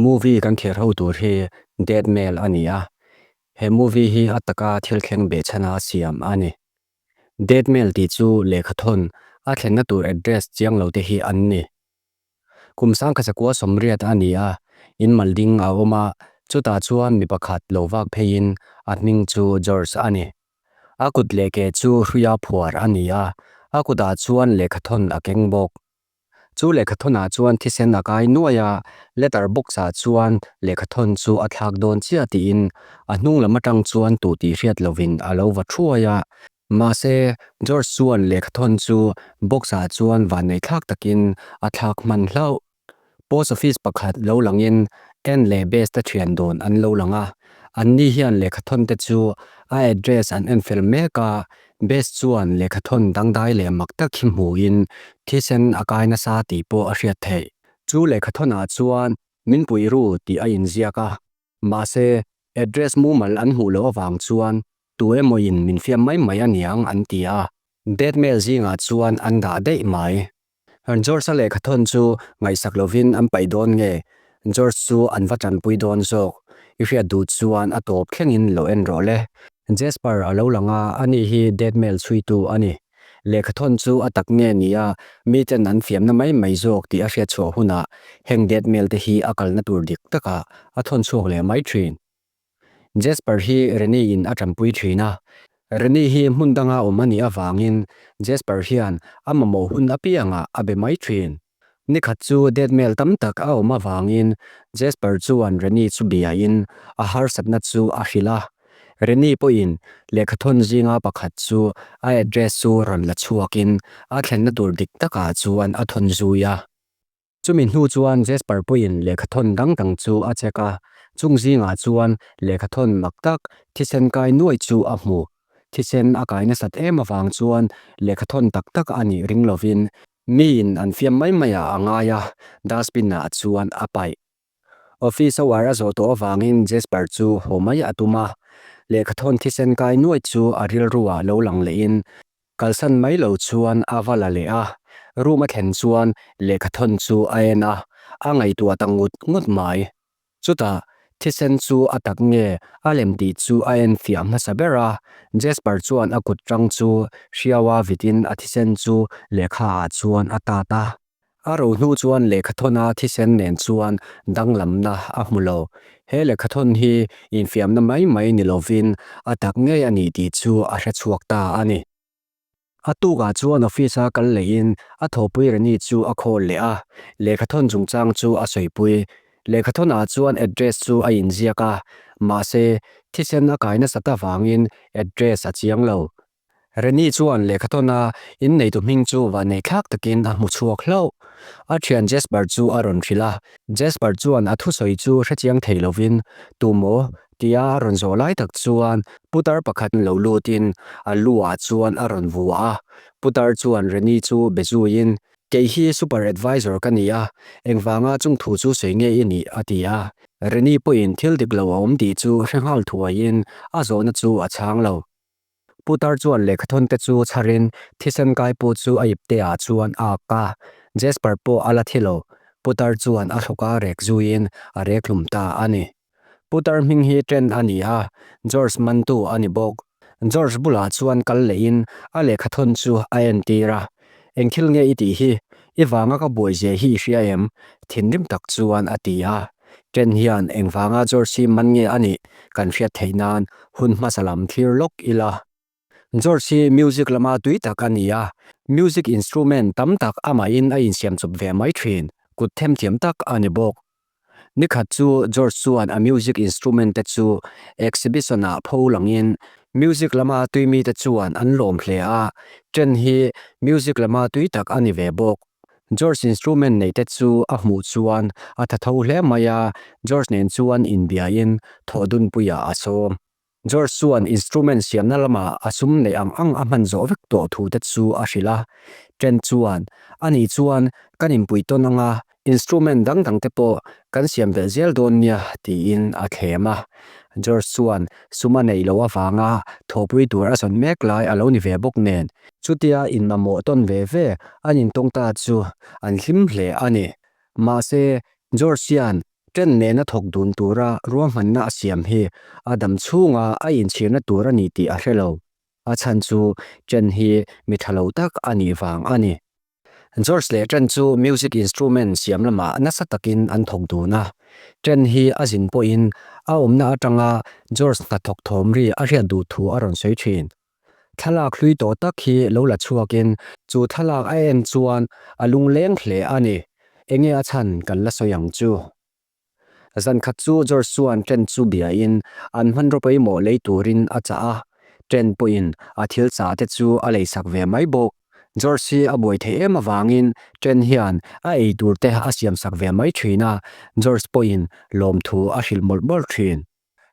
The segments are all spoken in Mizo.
Movie kan thlir ho tur hi Dead Mail a ni a, he movie hi a taka thil thleng behchhana siam a ni. Dead Mail tih chu lehkhathawn a thlenna tur address chiang lo te hi an ni. Kum sangkhasakua sawmriat a ni a, in malding a awm a, chutah chuan mi pakhat lo vak pheiin a hming chu George a ni. A kut leh ke chu hruia phuar a ni a, a kutah chuan lehkhathawn a keng bawk. Chu lehkhathawnah chuan thisen a kai nuai a, letter box-ah chuan lehkhathawn chu a thlak dawn chiah tiin a hnung lam atang chuan tu tih hriat lovin a lo va thuai a. Mahse, George chuan lehkhathawn chu box-ah chuan vannei thlak takin a thlak hman hlauh. Post office pakhat lo langin Ken leh Best te thian dawn an lo lang a, anni hian lehkhathawn te chu a address an en fel mek a, Best chuan lehkhathawn dangdai leh mak tak hi hmuhin thisen a kai nasa tih pawh a hriat theih. Chu lehkhathawnah chuan min pui ru tih a inziak a, mahse address mumal an hmuh loh avang chuan tu emawin min fiam mai mai aniang an ti a, Dead mail zingah chuan an dah daih mai. George-a lehkhathawn chu ngaihsak lovin an paih dawn nge? George chu an va tanpui dawn zawk. I hriat duh chuan a tawp thlengin lo en rawh le. Jasper a lo lang a, ani hi dead mail chhuitu a ni. Lehkhathawn chu a tak nge ni a, miten an fiamna mai mai zawk tih a hriat chhuah hunah heng dead mail te hi a kalna tur dik takah a thawn chhuak leh mai thin. Jasper hi Reni in a tanpui thin a, Reni hi hmun danga awm a nih avangin Jasper hian a mamawh hun apiangah a be mai thin. Nikhat chu dead mail tam tak a awm avangin Jasper chuan Reni chu biain a harsatna chu a hrilh a. Reni pawhin lehkhathawn zinga pakhat chu a address chu rawn la chhuakin a thlenna tur dik takah chuan a thawn zui a. Chumi hnu chuan Jasper pawhin lehkhathawn dang dang chu a check a, chung zingah chuan lehkhathawn mak tak thisen kai nuai chu a hmu. Thisen a kai nasat em avang chuan lehkhathawn tak tak a nih ring lovin miin an fiam mai maiah a ngai a, dustbin ah chuan a paih. Office hour a zawh tawh avangin Jasper chu haw mai a tum a, lehkhathawn thisen kai nuai chu a rilruah lo lang lehin Kalsan mai lo chuan a va la leh a, room a thlen chuan lehkhathawn chu a en a, a ngaihtuah ta ngut ngut mai. Chutah thisen chu a tak nge a lem tih chu a en fiah hmasa ber a, Jasper chuan a kut tang chu hriaua vitin a thisen chu lehkha ah chuan a tat a. A ro hnu chuan lehkhathawna thisen nen chuan danglamna a hmu lo. He lehkhathawn hi infiamna mai mai ni lovin a tak ngei a ni tih chu a hre chhuak ta a ni. A tukah chuan office-a kal lehin a thawhpui Reni chu a call leh a, lehkhathawn chungchang chu a sawipui. Lehkhathawnah chuan address chu a inziak a, mahse thisen a kai nasat avangin address a chiang lo. Reni chuan lehkhatawna inneitu hming chu vannei thlak takin a hmu chhuak hlauh. A thian Jasper chu a rawn hrilh a, Jasper chuan a thusawi chu hrechiang thei lovin, Tu maw? tia a rawn zawh lai tak chuan putar pakhat lo lutin a lu ah chuan a rawn vua a. Putar chuan Reni chu be zuiin, Kei hi super advisor ka ni a, engvanga chung thu chu sawi nge i nih? a ti a. Reni pawhin thil dik lo a awm tih chu hre nghal thuaiin a zawhna chu a chhang lo. Putar chuan lehkhathawn te chu chharin thisen kai pawh chu a ipte ah chuan a ak a, Jasper pawh a la thi lo. Putar chuan a hlawk a rek zuiin a rek hlum ta a ni. Putar hming hi Trent a ni a, George mantu a ni bawk. George bulah chuan kal lehin a lehkhathawn chu a entir a, Eng thil nge i tih hi? I vanga ka buai zia hi i hria em? Thinrim tak chuan a ti a. Chen hian engvanga George hi man nge a nih kan hriat theih nan hun hmasa lam thlir lawk ila. George hi music lama tui tak a ni a, music instrument tam tak amahin a insiam chawp ve mai thin, kut themthiam tak a ni bawk. Nikhat chu George chuan a music instrument te chu exhibition ah pho langin music lama tui mite chuan an lawm hle a, Chen hi music lama tui tak a ni ve bawk. George instrument nei te chu a hmuh chuan a tha tho hle mai a, George nen chuan inbiain thawhdunpuiah a sawm. George chuan instrument siamna lamah a sum neih ang ang a hman zawh vek tawh thu te chu a hrilh a. Trent chuan, Ani chuan kan inpui tawn ang a, instrument dang dang te pawh kan siam belh zel dawn nia, tiin a thlem a. George chuan sum a neih loh avanga thawhpui tur a zawn mek lai a lo ni ve bawk nen, chutia inmamawh tawn ve ve an intawng ta chu an hlim hle a ni. Mahse, George hian. Chen nena thawk dun tura ruahmanna a siam hi a dam chhunga a inchhirna tur a ni tih a hre lo. A chhan chu Chen hi mi tha lo tak a nih vang a ni. George leh Chen chu music instrument siam lamah nasa takin an thawk dun a. Chen hi a zin pawhin a awmna atanga George hnathawk thawm ri a hriat duh thu a rawn sawi thin. Thlalak hlui tawh tak hi lo la chhuakin chu thlalak a en chuan a lungleng hle a ni. Enge a chhan kan la sawi ang chu. Zan khat chu George chuan Chen chu biain an hmanraw pawimawh lei turin a chah a, Chen pawhin a thil chah te chu a leisak ve mai bawk. George hi a buai theih em avangin Chen hian a ei tur te a siamsak ve mai thin a, George pawhin lawmthu a hrilh mawlh mawlh thin.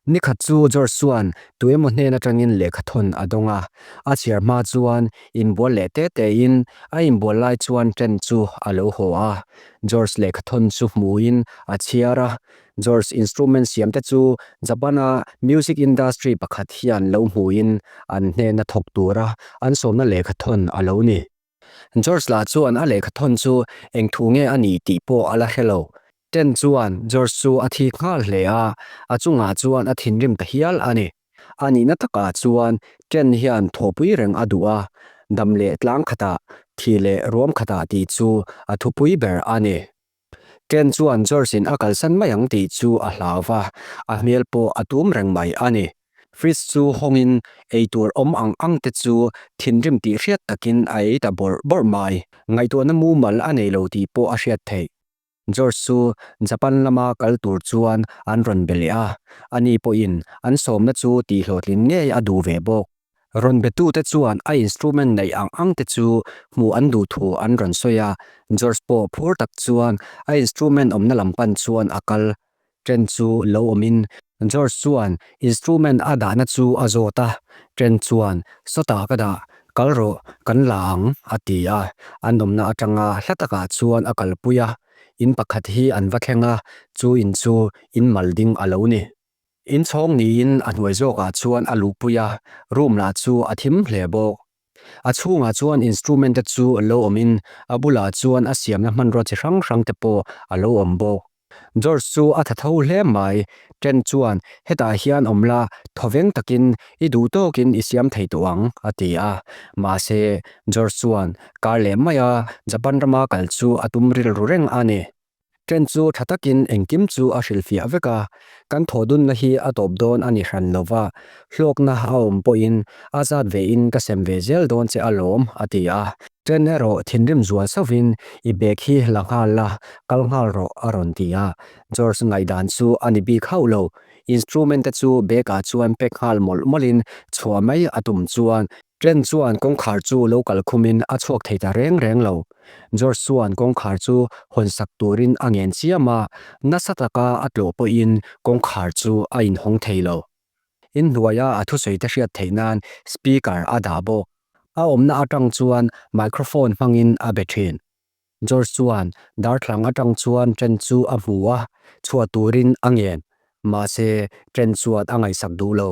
Nikhat chu George chuan tuemaw hnen atangin lehkhathawn a dawng a, a chhiar hma chuan inbual leh te tein a inbual lai chuan Chen chu a lo haw a. George lehkhathawn chu hmuin a chhiar a, George instrument siam te chu Japan-a music industry pakhat hian lo hmuin an hnena thawk tura an sawmna lehkhathawn a lo ni. George lah chuan a lehkhathawn chu eng thu nge a nih tih pawh a la hre lo. Chen chuan George chu a thik nghal hle a, a chungah chuan a thinrim ta hial a ni. A nihna takah chuan Chen hian thawhpui reng a duh a, dam leh tlang khatah, thi leh ruam khatah tih chu a thupui ber a ni. Chen chuan George-in a kalsan mai ang tih chu a hlau va, a hmel pawh a tum reng mai a ni. Fridge chu hawngin eitur awm ang ang te chu thinrim tih hriat takin a ei ta bawrh bawrh mai. Ngaihtuahna mumal a nei lo tih pawh a hriat theih. George chu Japan lama kal tur chuan an rawn be leh a, ani pawhin an sawmna chu tihhlawhtlin ngei a duh ve bawk. Rawn betute chuan a instrument neih ang ang te chu hmuh an duh thu an rawn sawi a, George pawh phur tak chuan a instrument awmna lam pan chuan a kal. Chen chu lo awmin George chuan instrument a dahna chu a zawt a, Chen chuan, Sawtah ka dah, kal rawh, kan la ang, a ti a. An awmna atanga hla takah chuan a kalpui a, in pakhat hi an va thleng a, chu in chu in mal ding a lo ni. In chhawng niin a hnuai zawkah chuan a luhpui a, room lah chu a thim hle bawk. A chhungah chuan instrument te chu lo awmin a bulah chuan a siamna hmanrua chi hrang hrang te pawh a lo awm bawk. George chu a tha tho hle mai, Chen chuan hetah hian awm la, thawveng takin i duh tawkin i siam thei tawh ang, a ti a. Mahse, George chuan kar leh maia Japan rama kal chu a tum rilru reng a ni. Chen chu tha takin engkim chu a hrilhfiah vek a, kan thawhdunna hi a tawp dawn a ni hran lo va, hlawkna a awm pawhin a zat vein ka sem ve zel dawn che alawm, a ti a. Chen erawh thinrim zual sauhin i bag hi la nghal la, kal nghal rawh a rawn ti a. George ngaihdan chu a ni bik hauh lo. Instrument te chu bag ah chuan pack nghal mawlh mawlhin chhuah mai a tum chuan Chen chuan kawngkhar chu lo kal khumin a chhuak thei ta reng reng lo. George chuan kawngkhar chu hawn sak turin a ngen chiam a, nasa taka a tlawh pawhin kawngkhar chu a inhawng thei lo. Inhnuaia a thusawi te hriat theih nan speaker a dah bawk. A awmna atang chuan microphone hmangin a be thin. George chuan darthlang atang chuan Chen chu a hmu a, chhuah turin a ngen. Mahse, Chen chuan a ngaihsak duh lo.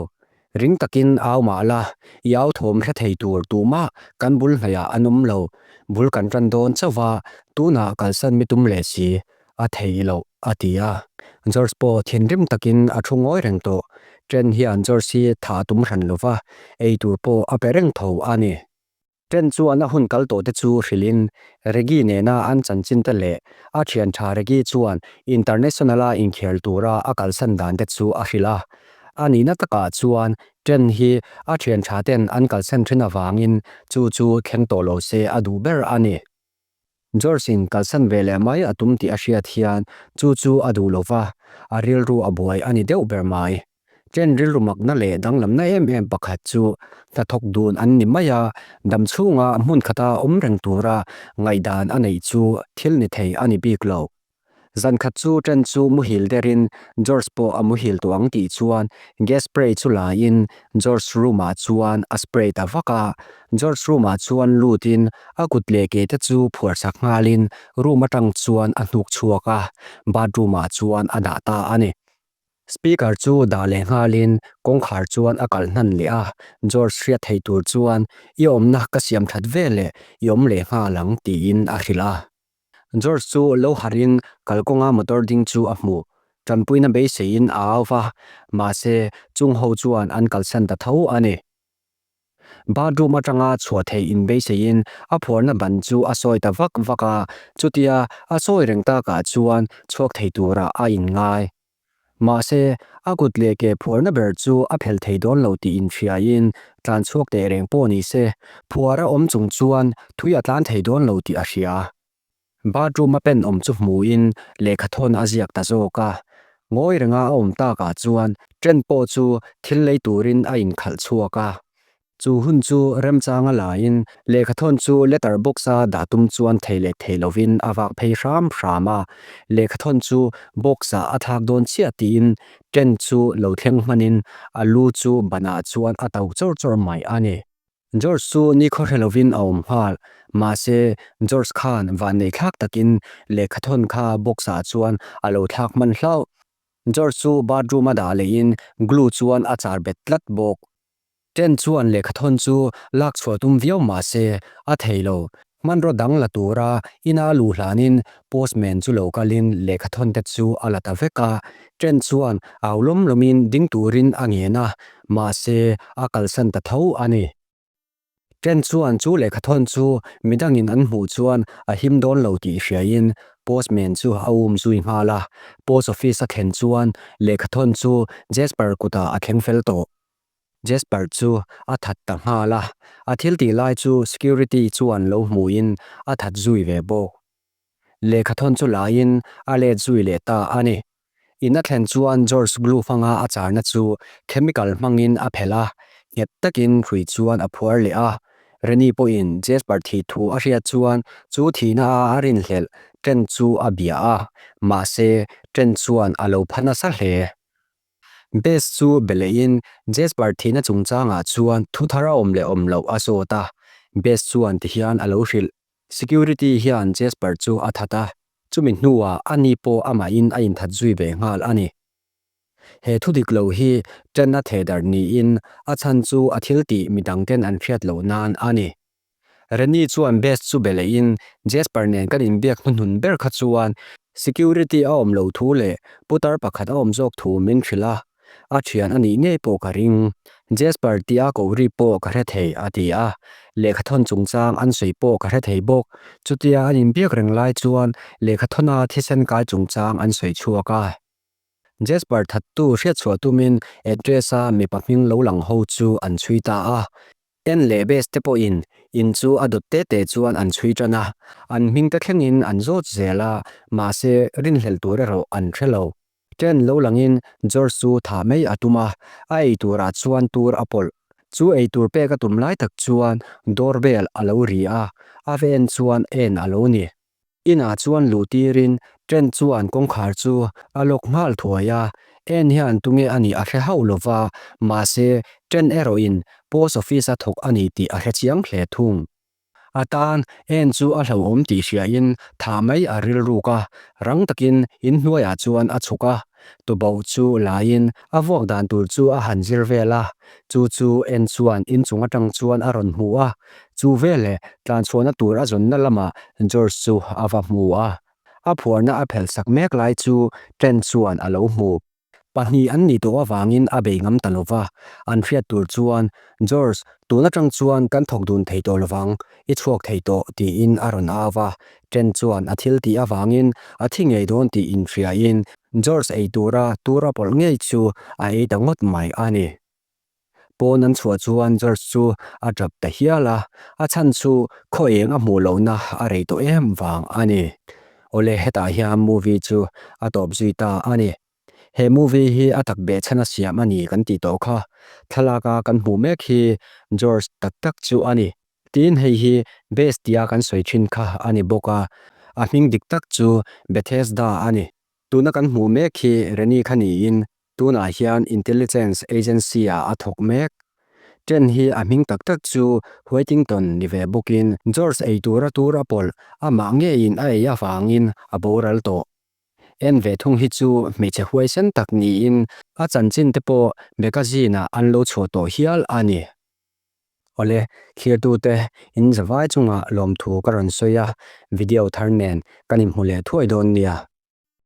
Ring takin au mah la, i au thawm hre thei tur tumah kan bul hnaihah an awm lo. Bul kan tan dawn chauh va, tunah kalsan mi tum leh si. A thei loh, a ti a. George pawh thinrim takin a thu ngawi reng tawh. Chen hian George hi tha a tum hran lo va, ei tur pawh a pe reng tho a ni. Chen chuan a hun kal tawh te chu hrilhin Reggie nena an chanchin te leh a thian tha Reggie chuan international-a inkhel tura a kalsan dan te chu a hrilh a. A nihna takah chuan Chen hi a thian tha ten an kalsan thin avangin chu chu thleng tawh lo se a duh ber a ni. George-in kalsan ve leh mai a tum tih a hriat hian chu chu a duh lo va, a rilru a buai a ni deuh ber mai. Chen rilru makna leh danglamna em em pakhat chu hnathawk dun an ni mai a, dam chhunga hmun khata awm reng tura ngaihdan a neih chu thil ni thei a ni bik lo. Zan khat chu Chen chu muhil derin George pawh a muhil tawh ang tih chuan gas spray chu laiin George room ah chuan a spray ta vak a. George room ah chuan lutin a kut leh ke te chu phuar chak nghalin room atang chuan a hnuk chhuak a, bathroom ah chuan a dah ta a ni. Speaker chu dah leh nghalin kawngkhar chuan a kalh hnan leh a, George hriat thei tur chuan i awmna ka siam that veleh i awm leh nghal ang tiin a hrilh a. George chu lo harhin kalkawnga motor ding chu a hmu. Ṭanpuina beiseiin a au va, mahse chung ho chuan an kalsan ta tho a ni. Bathroom aṭanga chhuah theih inbeiseiin a phuarna ban chu a sawi ta vak vak a, chutia a sawi reng takah chuan chhuak thei turah a inngai. Mahse, a kut leh ke phuarna ber chu a phelh thei dawn lo tih inhriaiin tlan chhuak teh reng pawh ni se, phuar a awm chung chuan thui a tlan thei dawn lo tih a hria. Bathroom a pen awm chu hmuin lehkhathawn a ziak ta zawk a. Ngawi renga a awm takah chuan Trent pawh chu thil lei turin a inkhalh chhuak a. Chu hun chu remchanga laiin lehkhathawn chu letter box-a dah tum chuan thei leh thei lovin a vak phei hram hram a. Lehkhathawn chu box-ah a thlak dawn chiah tiin Trent chu lo thleng hmanin a lu chu banah chuan a tauh chawr chawr mai a ni. George chu nikhaw hre lovin a awm nghal. Mahse, George khan vannei thlak takin lehkhathawn kha box-ah chuan a lo thlak hman hlauh. George chu bathroom a dah lehin glue chuan a char bet tlat bawk. Ken chuan lehkhathawn chu lak chhuah tum viau mahse, a thei lo. Hmanraw dang la tura ina luh hlanin postman chu lo kalin lehkhathawn te chu a la ta vek a. Ken chuan au lawm lawmin ding turin a ngen a, mahse a kalsan ta tho a ni. Ken chuan chu lehkhathawn chu midangin an hmuh chuan a him dawn lo tih hriain postman chu a um zui nghal a. Post office a thlen chuan lehkhathawn chu Jasper kutah a thleng fel tawh. Jasper chu a that ta nghal a, a thil tih lai chu security chuan lo hmuhin a that zui ve bawk. Lehkhathawn chu laiin a let zui leh ta a ni. In a thlen chuan George glue hmanga a charna chu chemical hmangin a phelh a, nghet takin hrui chuan a phuar leh a. Reni pawhin Jasper thih thu a hriat chuan chu thihna a a rinhlelh Trent chu a bia a, mahse Trent chuan a lo pha nasa hle. Bess chu be lehin Jasper thihna chungchangah chuan thu thar a awm leh awm loh a zawt a, Bess chuan tihian a lo hrilh. Security hian Jasper chu a that a, chumi hnuah ani pawh amahin a inthat zui ve nghal a ni. He thu dik lo hi ṭan a thehdarh niin a chhan chu a thil tih midangten an hriat loh nan a ni. Reni chuan Bess chu be lehin Jasper nen kan inbiak hnuhnun ber kha chuan security a awm loh thu leh putar pakhat a awm zawk thu min hrilh a, a thian a nih ngei pawh ka ring. Jasper tia ko ri pawh ka hre thei a ti a, lehkhathawn chungchang an sawi pawh ka hre thei bawk. Chutia an inbiak reng lai chuan lehkhathawna thisen kai chungchang an sawi chhuak a. Jasper thattu hriatchhuah tumin address-a mipa hming lo lang ho chu an chhui ta a. En leh Bess te pawhin in chu a dawt te te chuan an chhui tan a, an hming te thlengin an zawt zel a, mahse rinhlelh tur erawh an hre lo. Chen lo langin George chu thah mai a tum a, a ei turah chuan tur a pawlh. Chu ei tur pek a tum lai tak chuan door bell a lo ri a, a va en chuan en a lo ni. Inah chuan luh tirin Trent chuan kawngkhar chu a lawk nghal thuai a, En hian tunge a nih a hre hauh lo va, mahse Trent erawhin Post Office a thawk a ni tih a hre chiang hle thung. A tan En chu a hlauhawm tih hriain thah mai a rilruk a, rang takin inhnuaiah chuan a chhuk a, tuboh chu laiin a vuak dan tur chu a han zir vel a, chu chu En chuan inchung atang chuan a rawn hmu a, Chu veleh tlanchhuahna tur a zawnna lamah George chu a va hmu a, a phuarna a phelh sak mek lai chu Trent chuan a lo hmu. Pahnih an nih tawh avangin a bei ngam ta lo va, an hriat tur chuan, George, tun atang chuan kan thawk dun thei tawh lovang, i chhuak thei tawh, tiin a rawn au a. Trent chuan a thil tih avangin a thi ngei dawn tih inhriain George ei tura tur a pawlh ngei chu a ei ta ngawt mai a ni. Pawn an chhuah chuan George chu a tap ta hial a, a chhan chu khaw eng a hmuh lohna a rei tawh em vang a ni. Awle hetah hian movie chu a tawp zui ta a ni. He movie hi a tak beh chhan a siam a ni kan tih tawh kha. Thlalak a kan hmuh mek hi George tak tak chu a ni. Tin hei hi Base tia kan sawi thin kha a ni bawk a, a hming dik tak chu Bethesda a ni. Tuna kan hmuh mek hi Reni kha niin Tunah hian Intelligence Agency-ah a thawk mek. Chen hi a hming tak tak chu Whitington ni ve bawkin George ei tura tur a pawlh amah ngeiin a ei avangin a boral tawh. En ve thung hi chu hmeichhe huaisen tak niin a chanchin te pawh magazine-ah an lo chhuah tawh hial a ni. Awle, thirtute in zavai chungah lawmthu ka rawn sawi a, video thar nen kan inhmu leh thuai dawn nia.